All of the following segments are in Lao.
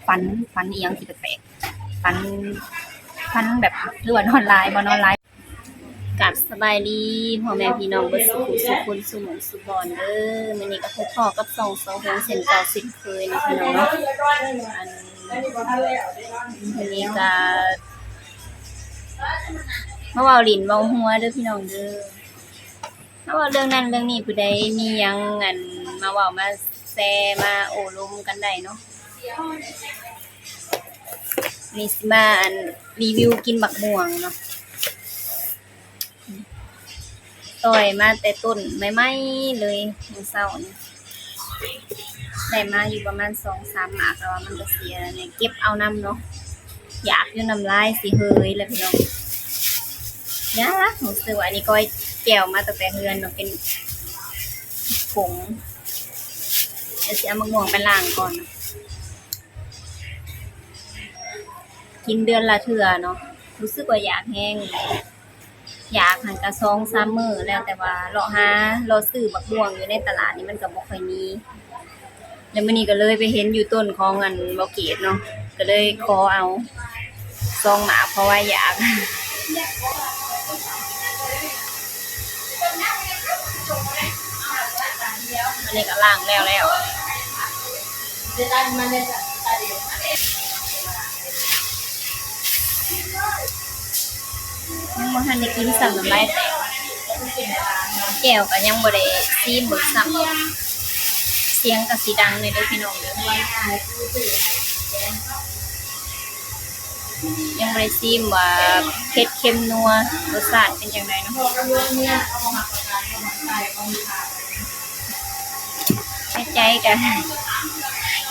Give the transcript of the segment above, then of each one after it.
ຝັນ ຝັນອີ່ຫຍັງທີ່ແປກໆ ຝັນ ຝັນແບບ ຫຼືວ່ານອນຫຼາຍບໍ່ ນອນຫຼາຍ. ກາບສະບາຍດີພໍ່ແມ່ພີ່ນ້ອງເບິດສູ່ຜູ້ສູ່ຄົນ ສູ່ໝູ່ສູ່ບ່ອນເດີ. ມື້ນີ້ກໍພົບພໍ້ກັບຊ່ອງສາວແພງເຊັ່ນເກົ່າເຊັ່ນເຄີຍເນາະພີ່ນ້ອງເນາະ. ອັນ ມື້ນີ້ກໍມາເວົ້າຫຼິ້ນເວົ້າຫົວເດີພີ່ນ້ອງເດີ. ມາເວົ້າເລື່ອງນັ້ນເລື່ອງນີ້ ຜູ້ໃດມີຫຍັງ ອັນ ມາເວົ້າມາແຊມາໂອ້ລົມກັນໄດ້ເນາະ. ນີ້ຊິມາ ອັນ ຣີວິວກິນບັກມ່ວງເນາະ. ຕ່ອຍມາແຕ່ຕົ້ນໃໝ່ໆ ເລີຍມື້ເຊົ້ານີ້ ໄດ້ມາຢູ່ປະມານສອງສາມໝາກ ແຕ່ວ່າມັນກໍເສຍແດ່ ເກັບເອົານຳເນາະ. ຢາກຈົນນ້ຳລາຍຊິເຫີຍແລ້ວພີ່ນ້ອງ. ຢາກ ຮູ້ສຶກວ່າອັນນີ້ກ້ອຍແຈ່ວມາຕັ້ງແຕ່ເຮືອນເນາະ ເປັນຜົງ. ດຽວຊິເອົາໝາກມ່ວງໄປລ້າງກ່ອນ. ກິນເດືອນລະເທື່ອເນາະ ຮູ້ສຶກວ່າຢາກແຮງ. ຢາກຫັ້ນກະສອງສາມມື້ແລ້ວ ແຕ່ວ່າເລາະຫາ ເລາະຊື້ບັກມ່ວງຢູ່ໃນຕະຫຼາດນີ້ມັນກະບໍ່ຄ່ອຍມີ. ແລ້ວມື້ນີ້ກໍເລີຍໄປເຫັນຢູ່ຕົ້ນຂອງ ອັນ ບໍ່ເກດເນາະ ກໍເລີຍຂໍເອົາສອງໝາກ ເພາະວ່າຢາກ. ອັນນີ້ກໍລ້າງແລ້ວແລ້ວ. ຍັງບໍ່ທັນໄດ້ກິນຊ້ຳ ນ້ຳລາຍແຕກ. ແຈ່ວກໍຍັງບໍ່ໄດ້ຊີມເບິ່ງຊ້ຳ. ສຽງກໍຊິດັງແດ່ເດີພີ່ນ້ອງເດີ. ຍັງບໍ່ໄດ້ຊີມວ່າເຜັດເຄັມນົວ ລົດຊາດເປັນຈັ່ງໃດເນາະ. ໃນໃຈກະ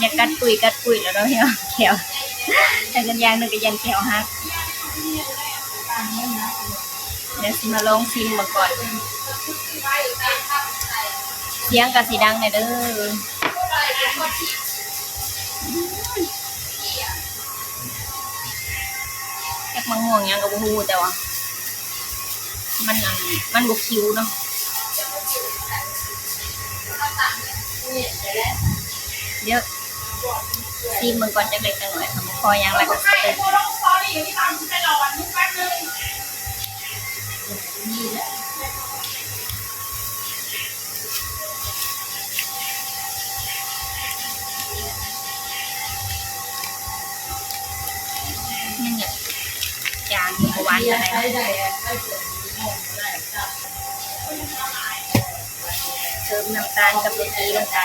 ຢາກກັດປຸ້ຍກັດປຸ້ຍແລ້ວເນາະ ແຂ້ວ ແຕ່ກັນຢ່າງໜຶ່ງກະຢ້ານແຂ້ວຫັກ. ດຽວຊິມາລອງຊີມເບິ່ງກ່ອນ. ສຽງກະຊິດັງແດ່ເດີ. ຈັກໝາກມ່ວງຫຍັງກໍບໍ່ຮູ້ ແຕ່ວ່າມັນ ອັນ ມັນບໍ່ຄິວເນາະ. ດຽວຊີມເບິ່ງກ່ອນຈັກເລັກຈັກໜ້ອຍ ຄັນບໍ່ພໍຫຍັງແລ້ວກໍຊິເຕີມ. ຍັງຢາກຈາງຢູ່ ບໍ່ຫວານປານໃດ. ເຕີມນ້ຳຕານກັບໂຣຕີລົງໄປ.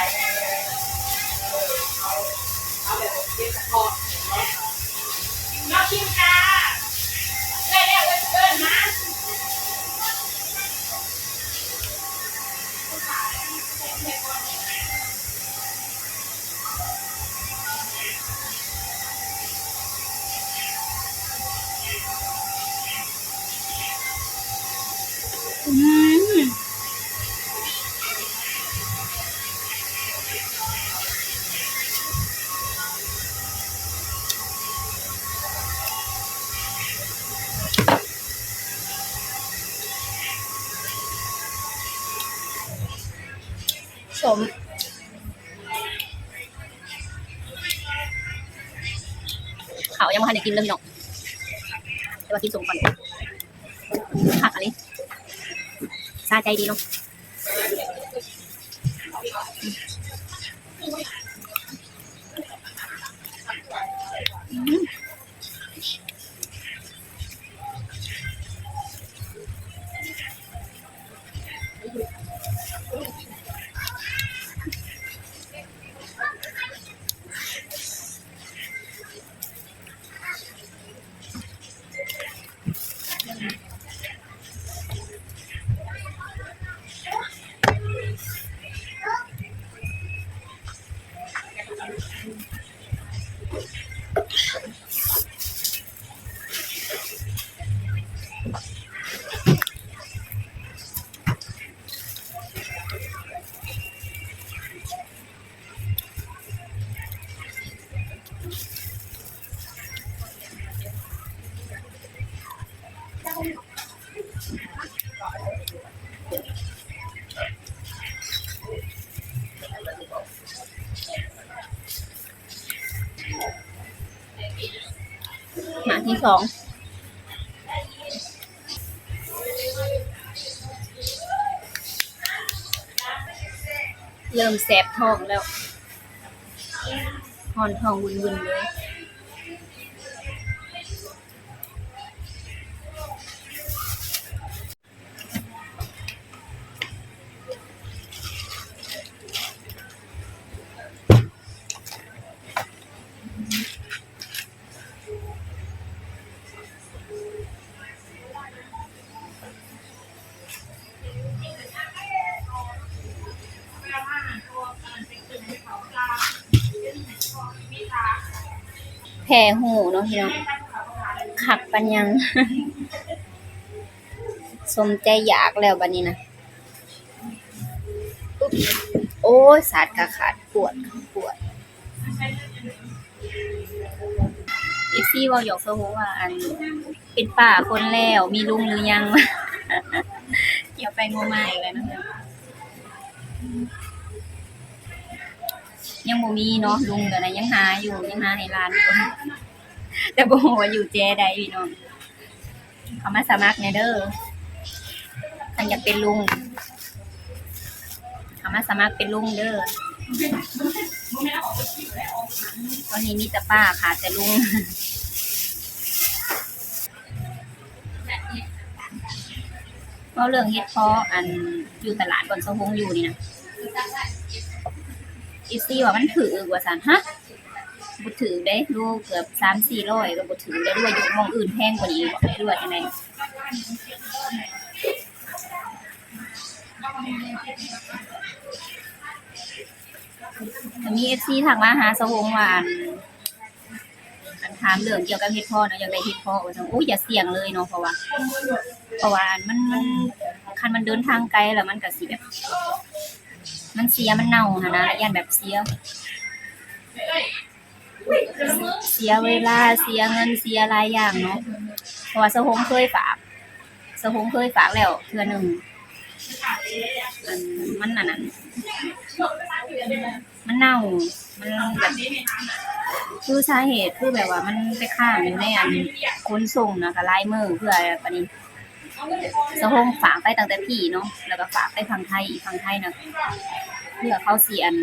ສົ້ມ ເຂົ້າຍັງບໍ່ທັນໄດ້ກິນເລີຍເນາະ ແຕ່ວ່າກິນສົ້ມກ່ອນ. ຄັກອີ່ຫຼີ ສະໃຈດີເນາະ. หมากที่สอง เริ่มแสบท้องแล้ว ฮ้อนท้องวุ่นๆ เลย แพ้ฮู้เนาะพี่น้อง คักปานหยัง สมใจอยากแล้วบัดนี้นะ โอ๊ย สาดกะขาด ปวด ปวด เอฟซี เว้าหยอกสาวหงว่า อัน เป็นป้าคนแล้ว มีลุงหรือยัง เกี่ยวไปงัวมาอีกแล้วเนาะ ยังบ่มีเนาะ ลุงก็นะ ยังหาอยู่ ยังหาให้หลานอยู่ แต่บ่ฮู้ว่าอยู่แจใดพี่น้อง เข้ามาสมัครแหน่เด้อ คันอยากเป็นลุง เข้ามาสมัครเป็นลุงเด้อ ตอนนี้มีแต่ป้า ขาดแต่ลุง เว้าเรื่องเห็ดเพาะ อัน อยู่ตลาดบ่อนสาวหงอยู่นี่นะ เอฟซี ว่ามันถูกว่าซั่น ฮะ บ่ถืกเด้ โลเกือบสามสี่ร้อย ก็บ่ถืกเด้ หรือว่าอยู่หม่องอื่นแพงกว่านี้บ่ หรือว่าจั่งใด ก็มี เอฟซี ทักมาหาสาวหงว่า อัน อัน ถามเรื่องเกี่ยวกับเห็ดเพาะเนาะ อยากได้เห็ดเพาะว่าซั่น โอ๊ย อย่าเสี่ยงเลยเนาะ เพราะว่า เพราะว่ามัน มัน คันมันเดินทางไกลแล้วมันก็สิแบบ มันเสีย มันเน่าหั้นนะ ย้านแบบเสีย เสียเวลา เสียเงิน เสียหลายอย่างเนาะ เพราะว่าสาวหงเคยฝาก สาวหงเคยฝากแล้วเทื่อหนึ่ง อัน มันอันนั้น มันเน่า มันแบบ คือสาเหตุ คือแบบว่ามันไปค้างอยู่ในอันขนส่งนะ ก็หลายมื้อ เพื่อบัดนี้ สาวหงฝากไปตั้งแต่พี้เนาะ แล้วก็ฝากไปฝั่งไทยอีก ฝั่งไทยนะ เพื่อเขาสิ อัน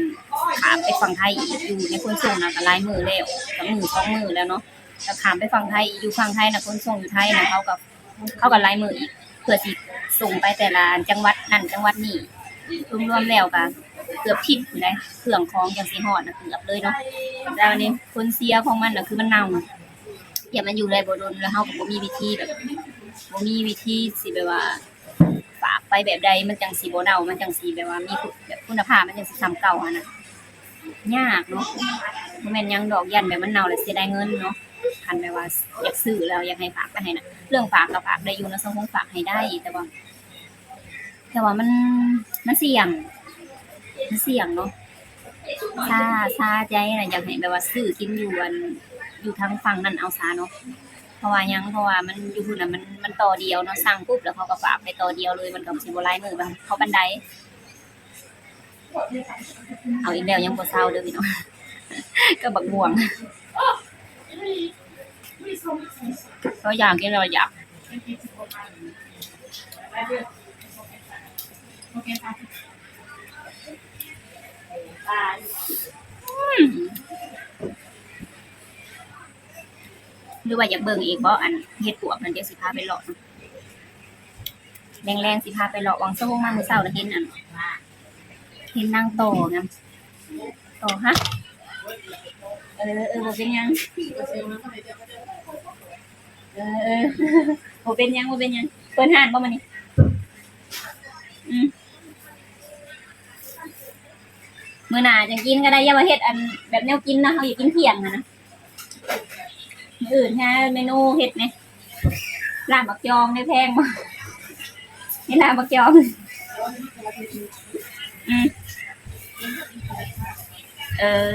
ข้ามไปฝั่งไทยอีก อยู่ในขนส่งนะ ก็หลายมื้อแล้ว ก็มื้อสองมื้อแล้วเนาะ แล้วข้ามไปฝั่งไทยอีก อยู่ฝั่งไทยนะ ขนส่งอยู่ไทยนะ เขาก็ เขาก็หลายมื้ออีก เพื่อสิส่งไปแต่ละจังหวัดนั่นจังหวัดนี้ รวมๆแล้วก็เกือบอาทิตย์พู้นใด เครื่องของจั่งสิฮอดนะ เกือบเลยเนาะ แล้วอันนี้ผลเสียของมันน่ะ คือมันเน่า เดี๋ยวมันอยู่ได้บ่ดน แล้วเราก็บ่มีวิธีแบบ บ่มีวิธีสิแบบว่า ฝากไปแบบใดมันจั่งสิบ่เน่า มันจั่งสิแบบว่ามีคุณ แบบคุณภาพมันจั่งสิส่ำเก่าหั้นนะ ยากเนาะ บ่แม่นหยังดอก ย้านแบบมันเน่าแล้วเสียดายเงินเนาะ คันแบบว่าอยากซื้อแล้วอยากให้ฝากไปให้นะ เรื่องฝากก็ฝากได้อยู่เนาะ สาวหงฝากให้ได้ แต่ว่า แต่ว่ามัน มันเสี่ยง มันเสี่ยงเนาะ ซา ซาใจนะ อยากให้แบบว่าซื้อกินอยู่อัน อยู่ทางฝั่งนั้นเอาซะเนาะ เพราะว่าหยัง เพราะว่ามันอยู่พุ้นน่ะ มัน มันต่อเดียวเนาะ สั่งปุ๊บแล้วเขาก็ฝากไปต่อเดียวเลย มันก็สิบ่หลายมื้อเขาปานใด เอาอีกแล้ว ยังบ่เซาเด้อพี่น้อง กับบักม่วง ก็อยากกินแล้วอยาก อืม หรือว่าอยากเบิ่งอีกบ่ อันเห็ดปวกนั่น เดี๋ยวสิพาไปเลาะ แลงๆ สิพาไปเลาะ หว่างสาวหงมามื้อเช้าน่ะ เห็นอัน เห็นนางต่องาม ต่อ ฮะ เออ เออ บ่เป็นหยัง เออ เออ บ่เป็นหยัง บ่เป็นหยัง เปิดร้านบ่มื้อนี้ อืม มื้อหน้าจั่งกินก็ได้ อย่าว่าเฮ็ดอันแบบแนวกินนะ เฮาอยากกินเที่ยงหั้นนะ มื้ออื่นหาเมนูเฮ็ดแหน่ ลาบบักจองได้แพงบ่ นี่ลาบบักจอง อืม เออ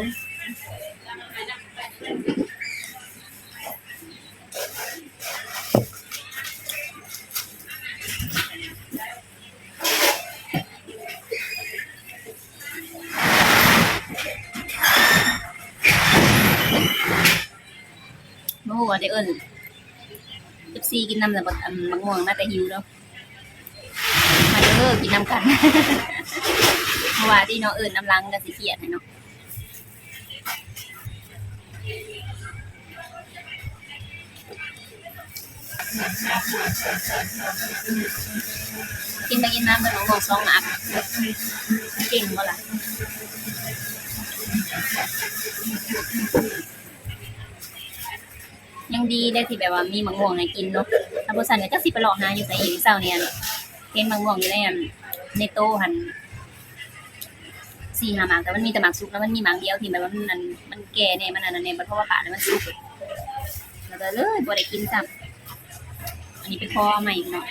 บ่ฮู้ว่าสิเอิ้น ເອັບຊີ ກິນນຳລະບໍ່? ອັນ ໝາກມ່ວງ ໜ້າຕາຫິວເນາະ ມາເດີ ກິນນຳກັນ. ເພາະວ່າທີ່ເນາະ ເອີ້ນນຳຫຼັງກໍຊິຄຽດໃຫ້ເນາະ. ກິນໄປກິນມາເບິ່ງໝາກມ່ວງສອງໝາກ ເກັ່ງບໍ່ລະ? ຍັງດີເດ້ທີ່ແບບວ່າມີໝາກມ່ວງໃຫ້ກິນເນາະ ຖ້າບໍ່ຊັ້ນກໍຈັກຊິໄປເລາະຫາຢູ່ໃສອີກ. ເຊົ້ານີ້ ອັນ ເຫັນໝາກມ່ວງຢູ່ໃນ ອັນ ໃນໂຕຫັ້ນ ສີ່ຫ້າໝາກ ແຕ່ມັນມີແຕ່ໝາກສຸກນະ ມັນມີໝາກດຽວທີ່ແບບວ່າມັນ ອັນ ມັນແກ່ແດ່ ມັນອັນນັ້ນແດ່ ບັດພໍວ່າປາກແລ້ວມັນສຸກ ແລ້ວກໍເລີຍບໍ່ໄດ້ກິນຊ້ຳ. ອັນນີ້ໄປຂໍເອົາໃໝ່ອີກເນາະ.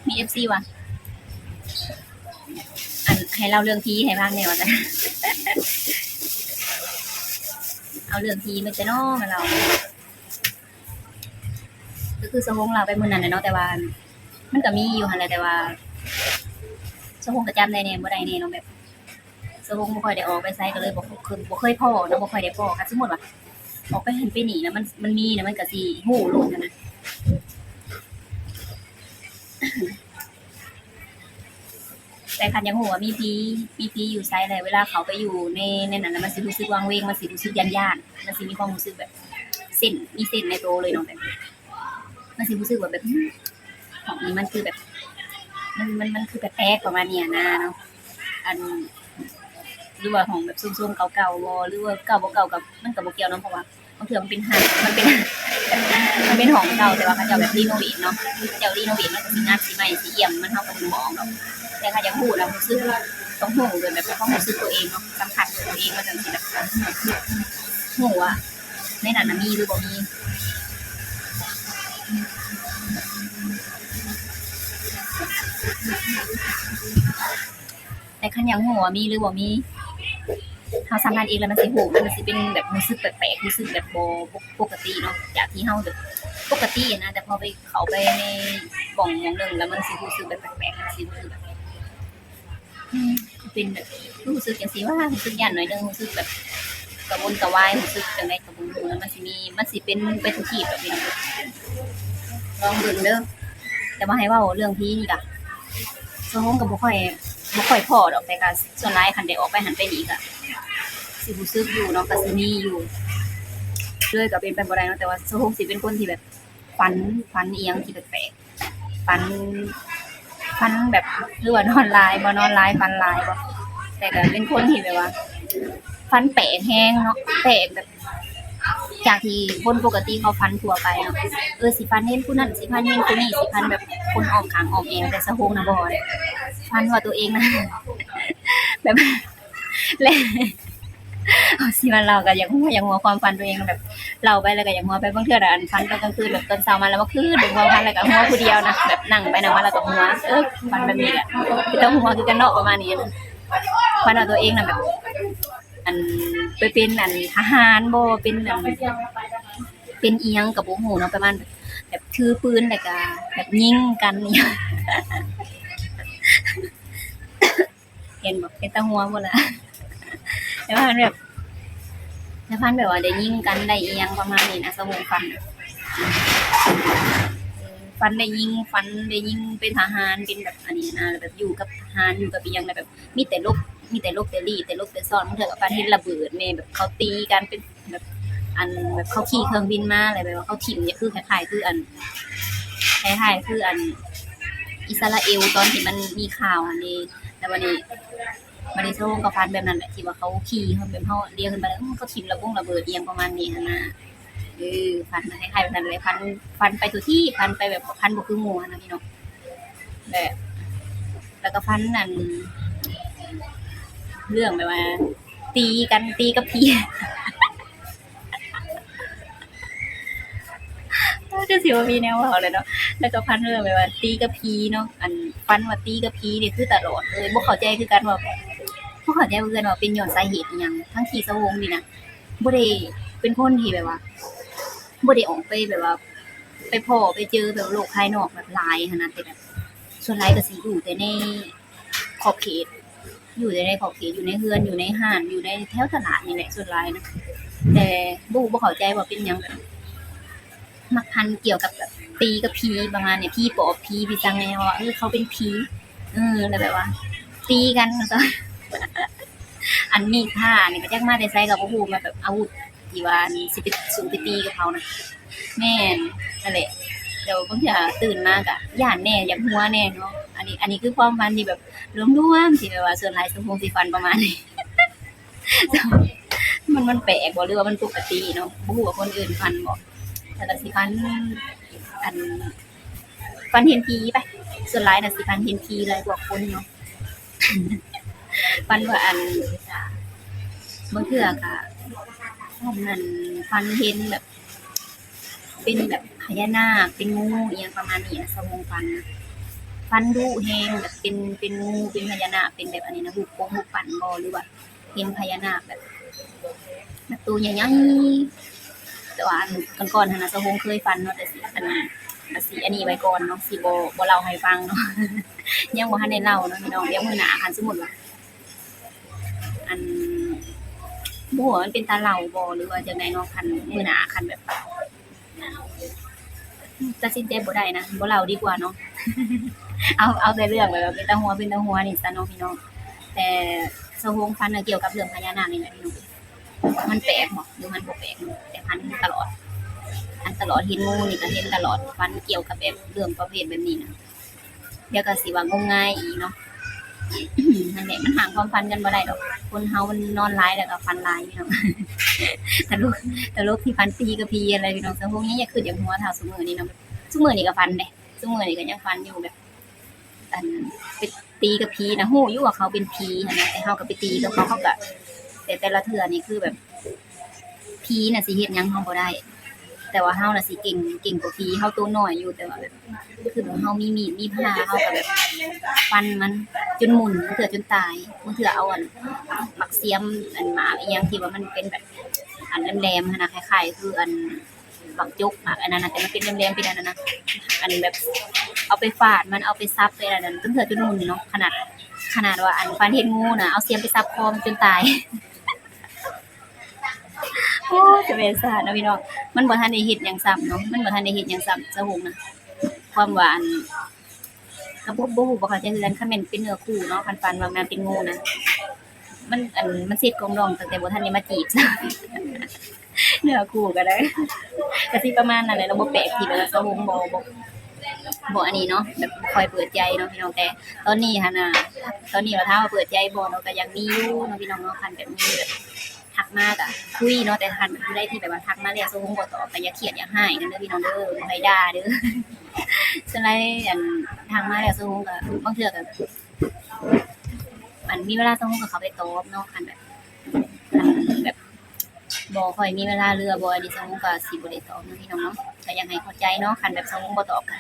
ມີເອັບຊີວ່າ ອັນ ໃຫ້ເລົ່າເລື່ອງຜີໃຫ້ຟັງແດ່ວ່າຊັ້ນ. ເອົາເລື່ອງຜີມາແຕ່ເນາະ ມາເລົ່າ ກໍຄືສະໂຮງເລົ່າໄປມື້ນັ້ນແຫຼະເນາະ ແຕ່ວ່າມັນກໍມີຢູ່ຫັ້ນແຫຼະ ແຕ່ວ່າສະໂຮງກໍຈຳໄດ້ແດ່ ບໍ່ໄດ້ແດ່ເນາະ ແບບ ສະໂຮງບໍ່ຄ່ອຍໄດ້ອອກໄປໃສ ກໍເລີຍບໍ່ ບໍ່ເຄີຍພໍ້ເນາະ ບໍ່ຄ່ອຍໄດ້ພໍ້. ຄັນສົມມຸດວ່າອອກໄປຫັ້ນໄປນີ້ນະ ມັນ ມັນມີນະ ມັນກໍຊິຮູ້ໂລດຫັ້ນນະ. ແຕ່ຄັນຢາກຮູ້ວ່າມີຜີ ມີຜີຢູ່ໃສ ແລ້ວເວລາເຂົ້າໄປຢູ່ໃນ ໃນນັ້ນນະ ມັນຊິຮູ້ສຶກວັງເວງ ມັນຊິຮູ້ສຶກຢ້ານໆ ມັນຊິມີຄວາມຮູ້ສຶກແບບເຊັນ ມີເຊັນໃນໂຕເລີຍເນາະ ແບບ ມັນຊິຮູ້ສຶກວ່າແບບ ຫ້ອງນີ້ມັນຄືແບບ ມັນ ມັນ ມັນຄືແປກໆ ປະມານນີ້ຫັ້ນນະເນາະ. ອັນ ຫຼືວ່າຫ້ອງແບບໂຊມໆ ເກົ່າໆ ບໍ່ ຫຼືວ່າເກົ່າບໍ່ເກົ່າ ກໍ ມັນກໍບໍ່ກ່ຽວນຳ ເພາະວ່າບາງເທື່ອມັນເປັນຮ້ານ ມັນເປັນ ມັນເປັນຫ້ອງເກົ່າ ແຕ່ວ່າເຂົາເຈົ້າແບບຣີໂນເວດເນາະ ເຂົາເຈົ້າຣີໂນເວດ ມັນກໍຊິງາມ ຊິໃໝ່ ຊິອຽມ ມັນ ເຮົາກໍບໍ່ຮູ້ເນາະ. ແຕ່ຖ້າຢາກຮູ້ນະ ຮູ້ສຶກ ຕ້ອງຮູ້ໂດຍແບບຄວາມຮູ້ສຶກຕົວເອງເນາະ ສຳຜັດດ້ວຍຕົວເອງ ມັນຈັ່ງຊິແບບ ຮູ້ວ່າໃນນັ້ນນະມີຫຼືບໍ່ມີ. ແຕ່ຄັນຢາກຮູ້ວ່າມີຫຼືບໍ່ມີ ເຮົາສຳຜັດເອງແລ້ວມັນຊິຮູ້ ມັນຊິເປັນແບບຮູ້ສຶກແປກໆ ຮູ້ສຶກແບບບໍ່ ບໍ່ປົກກະຕິເນາະ ຈາກທີ່ເຮົາແບບປົກກະຕິຫັ້ນນະ ແຕ່ພໍໄປ ເຂົ້າໄປໃນບ່ອນໝ່ອງໜຶ່ງແລ້ວມັນຊິຮູ້ສຶກແບບແປກໆ ມັນຊິຮູ້ສຶກແບບ ອືມ ເປັນແບບ ຮູ້ສຶກຈັ່ງຊີ້ຫວາ ຮູ້ສຶກຢ້ານໜ້ອຍໜຶ່ງ ຮູ້ສຶກແບບກະວົນກະວາຍ ຮູ້ສຶກຈັ່ງໃດກໍບໍ່ຮູ້ນະ ມັນຊິມີ ມັນຊິເປັນໄປທຸກທີ່ແບບນີ້ ລອງເບິ່ງເດີ. ແຕ່ວ່າໃຫ້ເວົ້າເລື່ອງຜີນີ້ກະ ສະໂຮງກໍບໍ່ຄ່ອຍ ບໍ່ຄ່ອຍພໍ້ດອກ ແຕ່ກະສ່ວນຫຼາຍຄັນໄດ້ອອກໄປຫັ້ນໄປນີ້ກະຊິຮູ້ສຶກຢູ່ເນາະ ກະຊິມີຢູ່ ເລີຍກະເປັນໄປບໍ່ໄດ້ເນາະ. ແຕ່ວ່າສະໂຮງຊິເປັນຄົນທີ່ແບບ ຝັນ ຝັນອີ່ຫຍັງທີ່ແປກໆ ຝັນ ຝັນແບບ ຫຼືວ່ານອນຫຼາຍບໍ່ ນອນຫຼາຍຝັນຫຼາຍບໍ່ ແຕ່ກໍເປັນຄົນທີ່ແບບວ່າຝັນແປກແຮງເນາະ ແປກແບບ ຈາກທີ່ຄົນປົກກະຕິເຂົາຝັນທົ່ວໄປເນາະ ເອີ ຊິຝັນເຫັນຜູ້ນັ້ນ ຊິຝັນເຫັນຜູ້ນີ້ ຊິຝັນແບບຄົນອ້ອມຂ້າງອ້ອມແອງ ແຕ່ສະໂຮງນະບໍ່ ຝັນວ່າຕົວເອງນະ ແບບ ແລະ ເອົາ ຊິມາເລົ່າກໍຢາກຮູ້ ຢາກຮູ້ຄວາມຝັນຕົວເອງ ແບບເລົ່າໄປແລ້ວກໍຢາກຫົວໄປ. ບາງເທື່ອນະ ອັນ ຝັນຕອນກາງຄືນ ແບບຕອນເຊົ້າມາແລ້ວມາຄືນເບິ່ງຄວາມຝັນ ແລ້ວກໍຫົວຜູ້ດຽວນະ ແບບນັ່ງໄປນັ່ງມາແລ້ວກໍຫົວ ເອີ ຝັນແບບນີ້ແຫຼະ ເປັນຕາຫົວຄືກັນເນາະ ປະມານນີ້ນະ. ຝັນວ່າຕົວເອງນະ ແບບ ອັນ ໄປເປັນ ອັນ ທະຫານບໍ່ ເປັນ ອັນ ເປັນອີ່ຫຍັງກໍບໍ່ຮູ້ເນາະ ປະມານແບບ ແບບຖືປືນ ແລ້ວກໍແບບຍິງກັນ ເຫັນບໍ່ ເປັນຕາຫົວບໍ່ລະ ແຕ່ວ່າແບບ ແຕ່ຝັນແບບວ່າໄດ້ຍິງກັນ ໄດ້ອີ່ຫຍັງປະມານນີ້ນະ ສະໂຮງຝັນ ຝັນໄດ້ຍິງ ຝັນໄດ້ຍິງເປັນທະຫານ ເປັນແບບອັນນີ້ນະ ແບບຢູ່ກັບທະຫານ ຢູ່ກັບອີ່ຫຍັງ ແລ້ວແບບມີແຕ່ຫຼົບ ມີແຕ່ຫຼົບແຕ່ລີ້ ແຕ່ຫຼົບແຕ່ຊ້ອນ ບາງເທື່ອກໍຝັນເຫັນລະເບີດແມ້ ແບບເຂົາຕີກັນເປັນ ແບບ ອັນ ແບບເຂົາຂີ່ເຄື່ອງບິນມາ ແລ້ວແບບວ່າເຂົາຖິ້ມ ກໍຄືຄ້າຍໆ ຄື ອັນ ຄ້າຍໆ ຄື ອັນ ອິດສະຣາເອວ ຕອນທີ່ມັນມີຂ່າວຫັ້ນເດ. ແລ້ວບາດນີ້ ບາດນີ້ສະໂຮງກໍຝັນແບບນັ້ນແຫຼະ ທີ່ວ່າເຂົາຂີ່ ແບບເຮົາລຽວຂຶ້ນໄປແລ້ວ ເຂົາຖິ້ມລະບົງລະເບີດອີ່ຫຍັງປະມານນີ້ຫັ້ນນະ. ເອີ ຝັນຄ້າຍໆ ແບບນັ້ນແຫຼະ ຝັນ ຝັນໄປທຸກທີ່ ຝັນໄປແບບ ຝັນບໍ່ຄືໝູ່ຫັ້ນນະ ພີ່ນ້ອງ. ແບບ ແລ້ວກໍຝັນ ອັນ ເລື່ອງແບບວ່າຕີກັນ ຕີກັບຜີ ຄືຊິບໍ່ມີແນວເວົ້າແລ້ວເນາະ. ແລ້ວກໍຝັນເລື່ອງແບບວ່າຕີກັບຜີເນາະ ອັນ ຝັນວ່າຕີກັບຜີນີ້ຄືຕະຫຼອດເລີຍ. ບໍ່ເຂົ້າໃຈຄືກັນວ່າ ບໍ່ເຂົ້າໃຈຄືກັນວ່າເປັນຍ້ອນສາເຫດອີ່ຫຍັງ ທັງທີ່ສະໂຮງນີ້ນະ ບໍ່ໄດ້ເປັນຄົນທີ່ແບບວ່າ ບໍ່ໄດ້ອອກໄປແບບວ່າ ໄປພໍ້ໄປເຈີແບບໂລກພາຍນອກແບບຫຼາຍຫັ້ນນະ ແຕ່ແບບສ່ວນຫຼາຍກໍຊິຢູ່ແຕ່ໃນຂອບເຂດ ຢູ່ໃນຂອບເຂດ ຢູ່ໃນເຮືອນ ຢູ່ໃນຮ້ານ ຢູ່ໃນແຖວຕະຫຼາດນີ້ແຫຼະສ່ວນຫຼາຍນະ. ແຕ່ບໍ່ຮູ້ ບໍ່ເຂົ້າໃຈວ່າເປັນຫຍັງ ແບບມັກພັນກ່ຽວກັບແບບຕີກັບຜີປະມານນີ້ ຜີປອບ ຜີ ຜີສັງແນ່ ເພາະວ່າ ເອີ ເຂົາເປັນຜີ ເອີ ແລ້ວແບບວ່າຕີກັນ ວ່າຊັ້ນ. ອັນມີດພ້ານີ້ກະຈັກມາແຕ່ໃສກະບໍ່ຮູ້ ແບບອາວຸດທີ່ວ່າອັນຊິໄປສູ້ໄປຕີກັບເຂົານະ. ແມ່ນ ນັ້ນແຫຼະ. ແລ້ວບາງເທື່ອຕື່ນມາກະຢ້ານແນ່ ຢາກຫົວແນ່ເນາະ. ອັນນີ້ ອັນນີ້ຄືຄວາມຝັນທີ່ແບບລວມໆ ທີ່ແບບວ່າສ່ວນຫຼາຍສາວຫົງຊິຝັນປະມານນີ້. ມັນ ມັນແປກບໍ່ ຫຼືວ່າມັນປົກກະຕິເນາະ ບໍ່ຮູ້ວ່າຄົນອື່ນຝັນບໍ່. ແຕ່ກະຊິຝັນ ອັນ ຝັນເຫັນຜີໄປ ສ່ວນຫຼາຍນະຊິຝັນເຫັນຜີຫຼາຍກວ່າຄົນເນາະ. ຝັນວ່າ ອັນ ບາງເທື່ອກະຝັນນັ້ນ ຝັນເຫັນແບບ ເປັນແບບພະຍານາກ ເປັນງູ ອີ່ຫຍັງປະມານນີ້ນະ ສາວຫົງຝັນນະ. ຝັນດຸແຮງ ແບບເປັນ ເປັນງູ ເປັນພະຍານາກ ເປັນແບບອັນນີ້ນະ ຮູບປົງຮູບປັ້ນບໍ່ ຫຼືວ່າເຫັນພະຍານາກແບບ ແບບໂຕໃຫຍ່ໆ. ແຕ່ວ່າອັນກ່ອນໆຫັ້ນນະ ສາວຫົງເຄີຍຝັນເນາະ ແຕ່ຊິ ອັນ ກະຊິອັນນີ້ໄວ້ກ່ອນເນາະ ຊິບໍ່ ບໍ່ເລົ່າໃຫ້ຟັງເນາະ. ຍັງບໍ່ທັນໄດ້ເລົ່າເນາະພີ່ນ້ອງ. ດຽວມື້ໜ້າ ຄັນສົມມຸດວ່າ ອັນ ບໍ່ຮູ້ວ່າມັນເປັນຕາເລົ່າບໍ່ ຫຼືວ່າຈັ່ງໃດເນາະ. ຄັນມື້ໜ້າ ຄັນແບບ ຕັດສິນໃຈບໍ່ໄດ້ນະ ບໍ່ເລົ່າດີກວ່າເນາະ. ເອົາ ເອົາແຕ່ເລື່ອງແບບວ່າເປັນຕາຫົວ ເປັນຕາຫົວນີ້ຊະເນາະພີ່ນ້ອງ. ແຕ່ສາວຫົງຝັນນະ ກ່ຽວກັບເລື່ອງພະຍານາກນີ້ແຫຼະພີ່ນ້ອງ. ມັນແປກບໍ່ ຫຼືມັນບໍ່ແປກ ແຕ່ຝັນຕະຫຼອດ ຝັນຕະຫຼອດ. ເຫັນງູນີ້ກະເຫັນຕະຫຼອດ ຝັນກ່ຽວກັບແບບເລື່ອງປະເພດແບບນີ້ນະ. ດຽວກະຊິວ່າງົມງາຍອີກເນາະ. ນັ້ນແຫຼະ ມັນຫ້າມຄວາມຝັນກັນບໍ່ໄດ້ດອກ. ຄົນເຮົາມັນນອນຫຼາຍແລ້ວກະຝັນຫຼາຍພີ່ນ້ອງ. ຕະຫຼົກ ຕະຫຼົກທີ່ຝັນຕີກັບຜີຫັ້ນແຫຼະພີ່ນ້ອງ. ສາວຫົງຍັງຢາກຄຶດຢາກຫົວເທົ່າຊຸມື້ນີ້ເນາະ. ຊຸມື້ນີ້ກະຝັນເດ້ ຊຸມື້ນີ້ກະຍັງຝັນຢູ່ ແບບ ອັນ ໄປຕີກັບຜີນະ. ຮູ້ຢູ່ວ່າເຂົາເປັນຜີຫັ້ນນະ ແຕ່ເຮົາກະໄປຕີກັບເຂົາ ເຂົາກະ ແຕ່ ແຕ່ລະເທື່ອນີ້ຄືແບບ ຜີນະຊິເຮັດຫຍັງເຮົາບໍ່ໄດ້ ແຕ່ວ່າເຮົານະຊິເກັ່ງ ເກັ່ງກວ່າຜີ. ເຮົາໂຕນ້ອຍຢູ່ ແຕ່ວ່າແບບ ຄືແບບເຮົາມີມີດມີພ້າ ເຮົາກະແບບຟັນມັນຈົນໝຸ່ນ ບາງເທື່ອຈົນຕາຍ. ບາງເທື່ອເອົາອັນ ໝາກຊຽມ ອັນ ໝາກອີ່ຫຍັງທີ່ວ່າມັນເປັນແບບ ອັນແຫຼມໆຫັ້ນນະ ຄ້າຍໆຄືອັນ ໝາກຈົກ ໝາກອັນນັ້ນນະ ແຕ່ມັນເປັນແຫຼມໆ ເປັນອັນນັ້ນນະ ອັນແບບ ເອົາໄປຟາດມັນ ເອົາໄປສັບໄປອັນນັ້ນ ບາງເທື່ອຈົນໝຸ່ນເນາະ. ຂະໜາດ ຂະໜາດວ່າອັນຟັນເຫັນງູນະ ເອົາຊຽມໄປສັບຄໍມັນຈົນຕາຍ. ໂອ້ຍ ຈະແມ່ນຊາດເນາະພີ່ນ້ອງ. ມັນບໍ່ທັນໄດ້ເຮັດຫຍັງຊ້ຳເນາະ ມັນບໍ່ທັນໄດ້ເຮັດຫຍັງຊ້ຳ ສາວຫົງນະ. ຄວາມວ່າອັນ ກະບໍ່ ບໍ່ຮູ້ ບໍ່ເຂົ້າໃຈຄືກັນ. ຄັນແມ່ນເປັນເນື້ອຄູ່ເນາະ ຄັນຝັນວ່າແມ່ນເປັນງູນະ ມັນ ອັນ ມັນເສັດກອງດອງຕັ້ງແຕ່ບໍ່ທັນໄດ້ມາຈີບຊ້ຳ. ເນື້ອຄູ່ກະໄດ້ ກະຊິປະມານນັ້ນແຫຼະເນາະ. ບໍ່ແປກທີ່ແບບວ່າສາວຫົງບໍ່ ບໍ່ ບໍ່ອັນນີ້ເນາະ ແບບບໍ່ຄ່ອຍເປີດໃຈເນາະພີ່ນ້ອງ. ແຕ່ຕອນນີ້ຫັ້ນນະ ຕອນນີ້ວ່າຖາມວ່າເປີດໃຈບໍ່ເນາະ ກະຍັງມີຢູ່ເນາະພີ່ນ້ອງເນາະ. ຄັນແບບມີແບບ ທັກມາກະຄຸຍເນາະ ແຕ່ຄັນຜູ້ໃດທີ່ແບບວ່າທັກມາແລ້ວ ສາວຫົງບໍ່ຕອບ ກະຢ່າຄຽດຢ່າຮ້າຍກັນເດີພີ່ນ້ອງເດີ ບໍ່ໃຫ້ດ່າເດີ. ສ່ວນຫຼາຍ ອັນ ທັກມາແລ້ວ ສາວຫົງກະ ບາງເທື່ອກະ ອັນ ມີເວລາ ສາວຫົງກະເຂົ້າໄປຕອບເນາະ. ຄັນແບບ ຄັນແບບ ບໍ່ຄ່ອຍມີເວລາ ຫຼືວ່າບໍ່ອັນນີ້ ສາວຫົງກະຊິບໍ່ໄດ້ຕອບເນາະພີ່ນ້ອງເນາະ. ກະຢາກໃຫ້ເຂົ້າໃຈເນາະ ຄັນແບບສາວຫົງບໍ່ຕອບກະ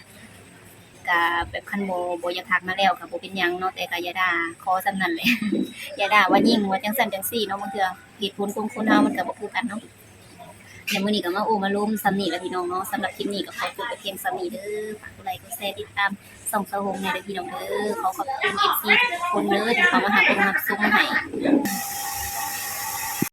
ກະແບບຄັນບໍ່ ບໍ່ຢາກທັກມາແລ້ວກະບໍ່ເປັນຫຍັງເນາະ ແຕ່ກະຢ່າດ່າ ຂໍສ່ຳນັ້ນແຫຼະ. ຢ່າດ່າວ່າຍິງວ່າຈັ່ງຊັ້ນຈັ່ງຊີ້ເນາະ ບາງເທື່ອເຫດຜົນຂອງຄົນເຮົາມັນກະບໍ່ຄືກັນເນາະ. ແລ້ວມື້ນີ້ກະມາໂອ້ມາລົມສ່ຳນີ້ແຫຼະພີ່ນ້ອງເນາະ. ສຳລັບຄລິບນີ້ກະຂໍຈົບໄປພຽງສ່ຳນີ້ເດີ. ຝາກກົດໄລກົດແຊ ຕິດຕາມຊ່ອງສາວຫົງແດ່ເດີພີ່ນ້ອງເດີ. ຂໍຂອບຄຸນເອັຟຊີທຸກຄົນເດີ ທີ່ເຂົ້າມາຮັບຊົມໃຫ້.